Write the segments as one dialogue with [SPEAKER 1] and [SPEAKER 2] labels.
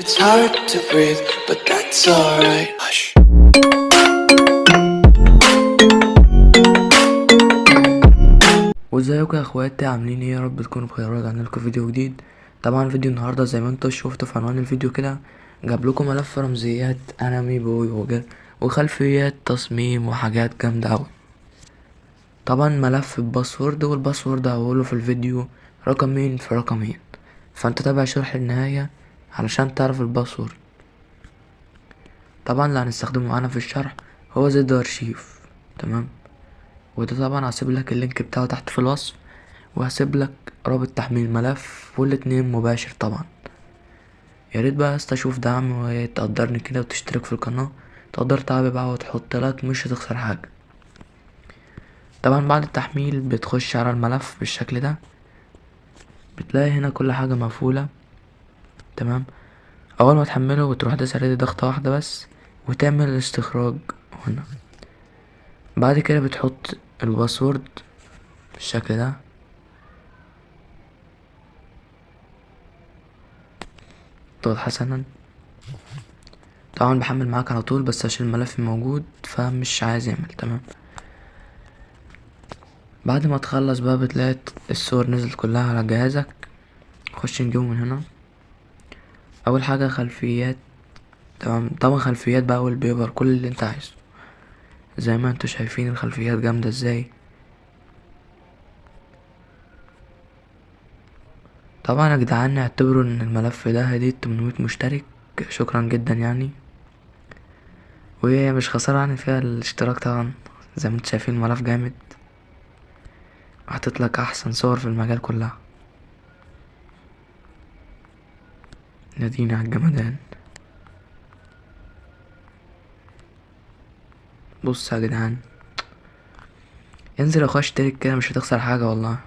[SPEAKER 1] It's hard to breathe, but that's alright. Hush.
[SPEAKER 2] وازيكم يا اخواتي، عاملين ايه؟ يا رب تكونوا بخير. رجعنا لكم فيديو جديد. طبعا فيديو النهارده زي ما انتم شفتوا في عنوان الفيديو كده، جاب لكم ملف رمزيات anime boy و girl وخلفيات تصميم وحاجات جامده قوي. طبعا ملف password، وال password هقوله في الفيديو رقمين في رقمين، فانت تابع شرح النهايه علشان تعرف ال password. طبعا اللي هنستخدمه معانا في الشرح هو ZArchiver، تمام؟ وده طبعا هسيب لك ال link بتاعه تحت في الوصف، وهسيب لك رابط تحميل ملف، والاتنين مباشر طبعا. يا ريت بقى اشوف دعم وتقدرني كده وتشترك في القناة، تقدر تعبي بقى وتحط like، مش هتخسر حاجة. طبعا بعد التحميل بتخش على الملف بالشكل ده، بتلاقي هنا كل حاجة مقفولة، تمام؟ اول ما تحمله بتروح تدوس عليه ضغطة واحدة بس وتعمل استخراج هنا. بعد كده بتحط ال password بالشكل ده، طب حسنا. طبعا بحمل معاك على طول، بس عشان الملف موجود فمش عايز يعمل، تمام؟ بعد ما تخلص بقى بتلاقي الصور نزلت كلها على جهازك. خش نجيبه من هنا. اول حاجة خلفيات، تمام؟ طبعا خلفيات بقى wallpaper كل اللي انت عايزه. زي ما انتوا شايفين الخلفيات جامدة ازاي. طبعا يا جدعان اعتبروا ان الملف ده هدية 800 مشترك، شكرا جدا وهي مش خسارة فيها الاشتراك. طبعا زي ما انتوا شايفين الملف جامد، حاطط لك احسن صور في المجال كلها. نادينا على الجمدان. بص يا جدعان، انزل يا اخويا اشترك كده، مش هتخسر حاجة والله.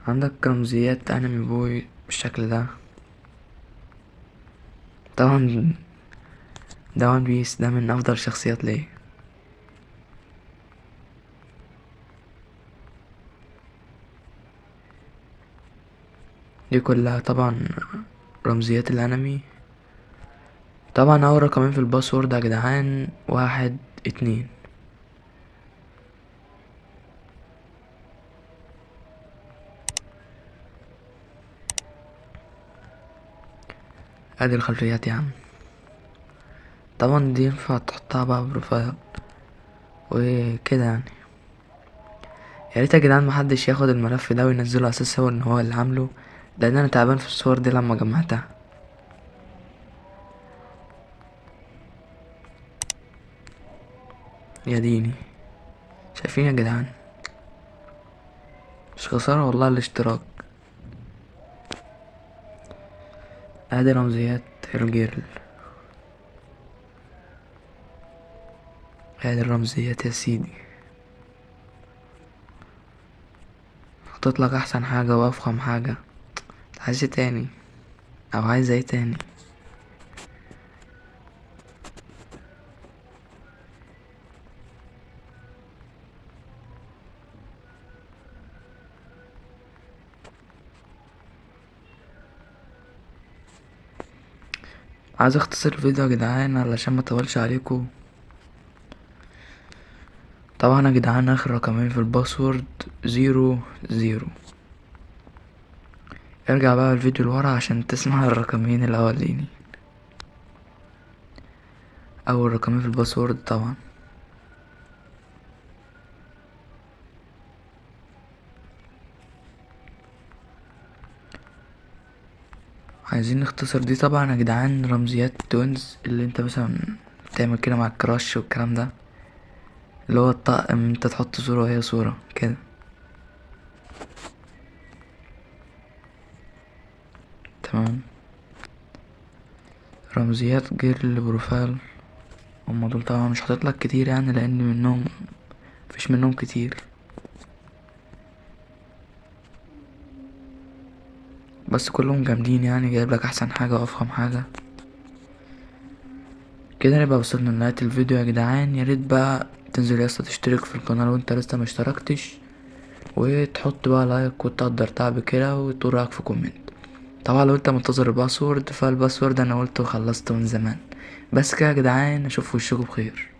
[SPEAKER 2] عندك رمزيات anime boy بالشكل ده، طبعا ده One Piece، ده من افضل الشخصيات ليه. دي كلها طبعا رمزيات الانمي. طبعا اول رقمين في ال password يا جدعان 1 2. ادي الخلفيات يا عم. طبعا دي ينفع تحطها بقى profile وكده. يا ريت يا جدعان محدش ياخد الملف ده وينزله اساس هو ان هو اللي عامله، لان انا تعبان في الصور دي لما جمعتها. يا ديني، شايفين يا جدعان؟ مش خسارة والله الاشتراك. ادي رمزيات الجيرل، ادي الرمزيات يا سيدي. حطيت لك احسن حاجة وافخم حاجة. عايز ايه تاني؟ او عايز ايه تاني؟ عايز اختصر الفيديو يا جدعان علشان ما اطولش عليكم. طبعا يا جدعان اخر رقمين في ال password 0 0. ارجع بقى الفيديو لورا عشان تسمع الرقمين الاولاني، اول رقمين في ال password. طبعا عايزين نختصر دي. طبعا يا جدعان رمزيات twins اللي انت مثلا تعمل كده مع ال crush والكلام ده، اللي هو الطقم انت تحط صورة وهي صورة كده. تمام. رمزيات girl profile هم دول. طبعا مش حاطط لك كتير لان مفيش منهم كتير، بس كلهم جامدين جايب لك احسن حاجة وافخم حاجة. كده نبقى وصلنا لنهاية الفيديو يا جدعان. يا ريت بقى تنزل يا اسطى تشترك في القناة لو انت لسه ما اشتركتش، وتحط بقى like وتقدر تعب كده وتقول رايك في comment. طبعا لو انت منتظر ال password، فال password انا قلته وخلصته من زمان. بس كده يا جدعان، اشوف وشكم بخير.